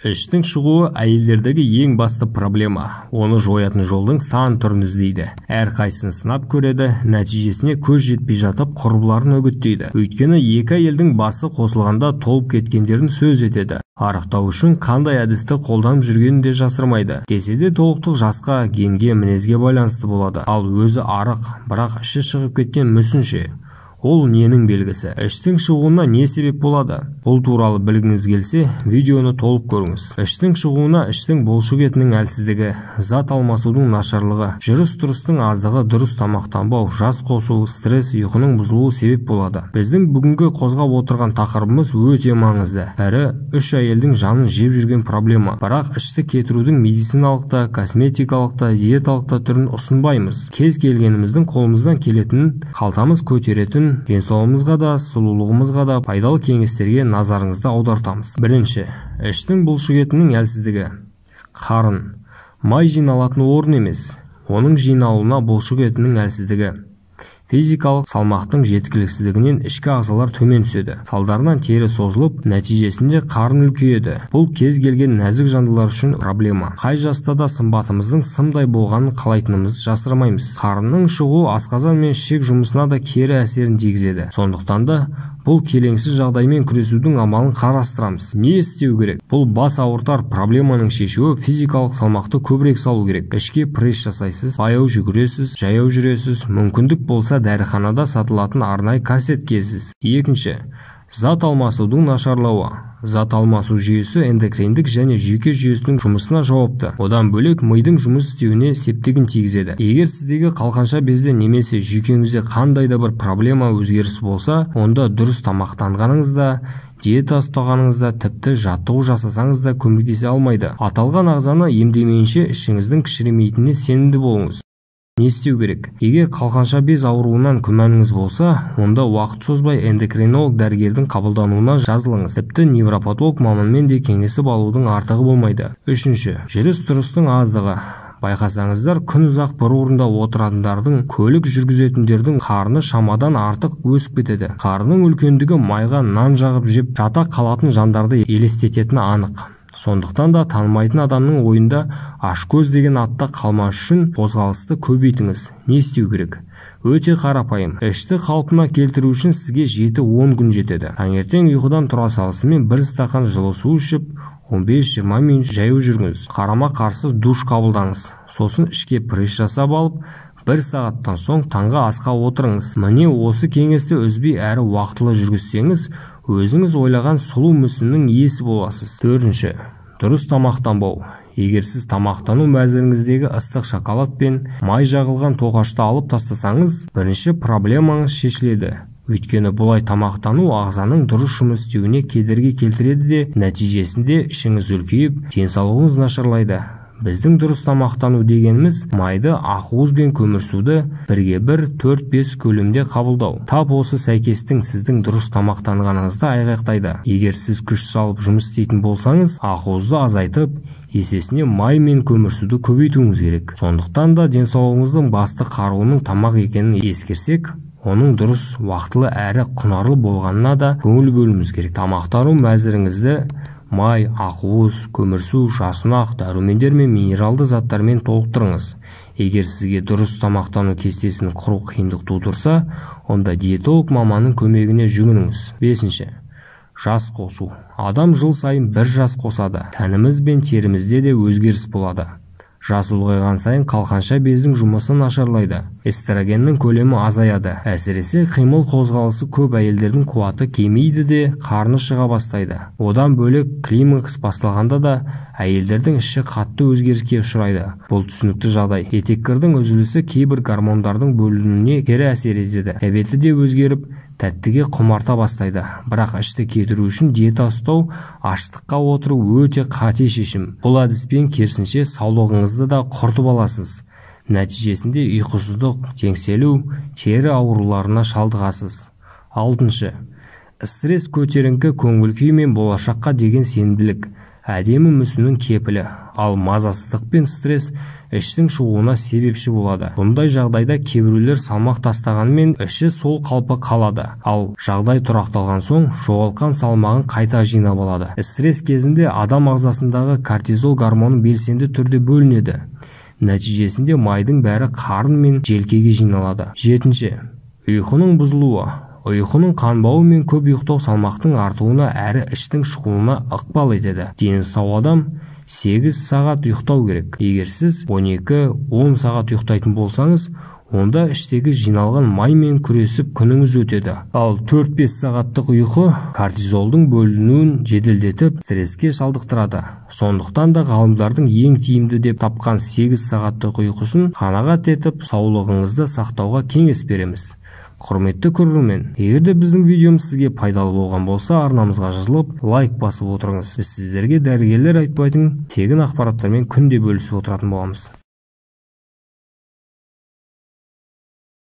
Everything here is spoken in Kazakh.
Іштің шығуы әйелдердегі ең басты проблема. Оны жоятын жолдың сан түрін іздейді. Әрқайсысын сынап көреді, нәтижесіне көз жетпей жатып құрбыларын үгіттейді. Өйткені екі әйелдің басы қосылғанда толып кеткендерін сөз етеді. Арықтау үшін қандай әдісті қолданып жүргенін де жасырмайды. Десе де толықтық жасқа, генге, мінезге байланысты болады. Ал өзі арық, бірақ іші шығып кеткен мүсінше. Ол ненің белгісі? Іштің шығуына не себеп болады? Бұл туралы білгіңіз келсе, видеоны толық көріңіз. Іштің шығуына іштің бұлшық етінің әлсіздігі, зат алмасудың нашарлығы, жүріс-тұрыстың аздығы, дұрыс тамақтанбау, жас қосу, стресс, ұйқының бұзылуы себеп болады. Біздің бүгінгі қозғап отырған тақырыбымыз өте маңызды. Әрі үш әйелдің жанын жеп жүрген проблема. Бірақ ішті кетірудің медициналық та, косметикалық та, диеталық та түрін ұсынбаймыз. Кез келгеніміздің қолымыздан келетін, қалтамыз көтеретін, денсаулығымызға да, сұлулығымызға да пайдалы кеңестерге назарыңызды аудартамыз. Бірінші, іштің бұлшық етінің әлсіздігі. Қарын май жиналатын орын емес, оның жиналуына бұлшық етінің әлсіздігі. Физикалық салмақтың жеткіліксіздігінен ішкі ағзалар төмен түседі. Салдарынан тері созылып, нәтижесінде қарын үлкейеді. Бұл кез келген нәзік жандылар үшін проблема. Қай жаста да сымбатымыздың сымдай болғанын қалайтынымызды жасырмаймыз. Қарынның шығуы асқазан мен ішек жұмысына да кері әсерін тигізеді. Сондықтан да бұл келеңсіз жағдаймен күресудің амалын қарастырамыз. Не істеу керек? Бұл бас ауыртар проблеманың шешуі физикалық салмақты көбірек салу керек. Ішке пресс жасайсыз, баяу жүгіресіз, жаяу жүресіз, мүмкіндік болса дәріханада сатылатын арнайы корсет киесіз. Екінші, зат алмасудың нашарлауы. Зат алмасу жүйесі эндокриндік және жүйке жүйесінің жұмысына жауапты. Одан бөлек мидың жұмыс істеуіне септігін тигізеді. Егер сіздегі қалқанша безде немесе жүйкеңізде қандай да бір проблема өзгеріс болса, онда дұрыс тамақтанғаныңызда, диета ұстағаныңызда, тіпті жаттығу жасасаңыз да көмектесе алмайды. Аталған ағзаны емдемейінше ішіңіздің кішіремейтініне сенімді болыңыз. Не істеу керек? Егер қалқанша без ауруынан күмәніңіз болса, онда уақыт созбай эндокринолог дәрігердің қабылдануына жазылыңыз. Тіпті невропатолог маманмен де кеңесіп алудың артығы болмайды. Үшінші, жүріс-тұрыстың аздығы. Байқасаңыздар, күн ұзақ бір орында отыратындардың, көлік жүргізетіндердің қарны шамадан артық өсіп кетеді. Қарнның үлкендігі майға нан жағып жеп жата қалатын жандарды елестететіні анық. Сондықтан да танымайтын адамның ойында ашкөз деген атта қалмас үшін қозғалысты көбейтіңіз. Не істеу керек? Өте қарапайым. Ішті қалпына келтіру үшін сізге 7-10 күн жетеді. Таңертең ұйқыдан тұра салысымен бір стақан жылы су ішіп, 15-20 минут жаяу жүріңіз. Қарама-қарсы душ қабылдаңыз. Сосын ішке пресс жасап алып, бір сағаттан соң таңғы асқа отырыңыз. Міне осы кеңесті үзбей әрі уақытылы жүргізсеңіз, өзіңіз ойлаған сұлу мүсіннің иесі боласыз. Төртінші, дұрыс тамақтанбау. Егер сіз тамақтану мәзіріңіздегі ыстық шоколад пен май жағылған тоқашты алып тастасаңыз, бірінші проблемаңыз шешіледі. Өйткені бұлай тамақтану ағзаның дұрыс жұмыс істеуіне кедергі келтіреді де, нәтижесінде ішіңіз үлкейіп, денсаулығыңыз нашарлайды. Біздің дұрыс тамақтану дегеніміз майды, ақуыз бен көмірсуды бірге бір 4-5 көлемде қабылдау. Тап осы сәйкестің сіздің дұрыс тамақтанғаныңызды айғақтайды. Егер сіз күш салып жұмыс істейтін болсаңыз, ақуызды азайтып, есесіне май мен көмірсуды көбейтуіңіз керек. Сондықтан да денсаулығыңыздың басты қаруының тамақ екенін ескерсек, оның дұрыс, уақытылы әрі құнарлы болғанына да көңіл бөлуіміз керек. Тамақтану мәзіріңізді май, ақуыз, көмірсу, жасұнақ, дәрумендер мен минералды заттармен толықтырыңыз. Егер сізге дұрыс тамақтану кестесін құру қиындық тудырса, онда диетолог маманның көмегіне жүгініңіз. Бесінші, жас қосу. Адам жыл сайын бір жас қосады. Тәніміз бен терімізде де өзгеріс болады. Жас ұлғайған сайын қалқанша бездің жұмысы нашарлайды. Эстрогеннің көлемі азаяды. Әсіресе қимыл қозғалысы көп әйелдердің қуаты кемиді де қарны шыға бастайды. Одан бөлек климакс басталғанда да әйелдердің іші қатты өзгеріске ұшырайды. Бұл түсінікті жағдай. Етеккірдің үзілісі кейбір гормондардың бөлінуіне кері әсер етеді. Тәбеті де өзгеріп, тәттіге құмарта бастайды. Бірақ ішті кетіру үшін диета ұстау, аштыққа отыру өте қате шешім. Бұл әдіспен керісінше саулығыңызды да құртып аласыз. Нәтижесінде ұйқысыздық, теңселу, тері ауруларына шалдығасыз. Алтыншы, стресс, көтеріңкі көңіл күй мен болашаққа деген сенімділік. әдемі мүсіннің кепілі, ал мазасыздық пен стресс іштің шығуына себепші болады. Бұндай жағдайда кейбіреулер салмақ тастағанымен іші сол қалпы қалады, ал жағдай тұрақталған соң жоғалтқан салмағын қайта жинап алады. Стресс кезінде адам ағзасындағы кортизол гормоны белсенді түрде бөлінеді. Нәтижесінде майдың бәрі қарын мен желкеге жиналады. Жетінші, ұйқының бұзылуы. Ұйқының қанбауы мен көп ұйықтау салмақтың артуына әрі іштің шығуына ықпал етеді. Дені сау адам 8 сағат ұйықтау керек. Егер сіз 12-10 сағат ұйықтайтын болсаңыз, онда іштегі жиналған маймен күресіп күніңіз өтеді. Ал 4-5 сағаттық ұйқы кортизолдың бөлінуін жеделдетіп, стресске шалдықтырады. Сондықтан да ғалымдардың ең тиімді деп тапқан 8 сағаттық ұйқысын қанағат етіп, саулығыңызды сақтауға кеңес береміз. Құрметті көрермен, егер де біздің видеомыз сізге пайдалы болған болса, арнамызға жазылып, лайк басып отырыңыз. Біз сіздерге дәрігерлер айтпайтын тегін ақпараттармен күнде бөлісіп отыратын боламыз.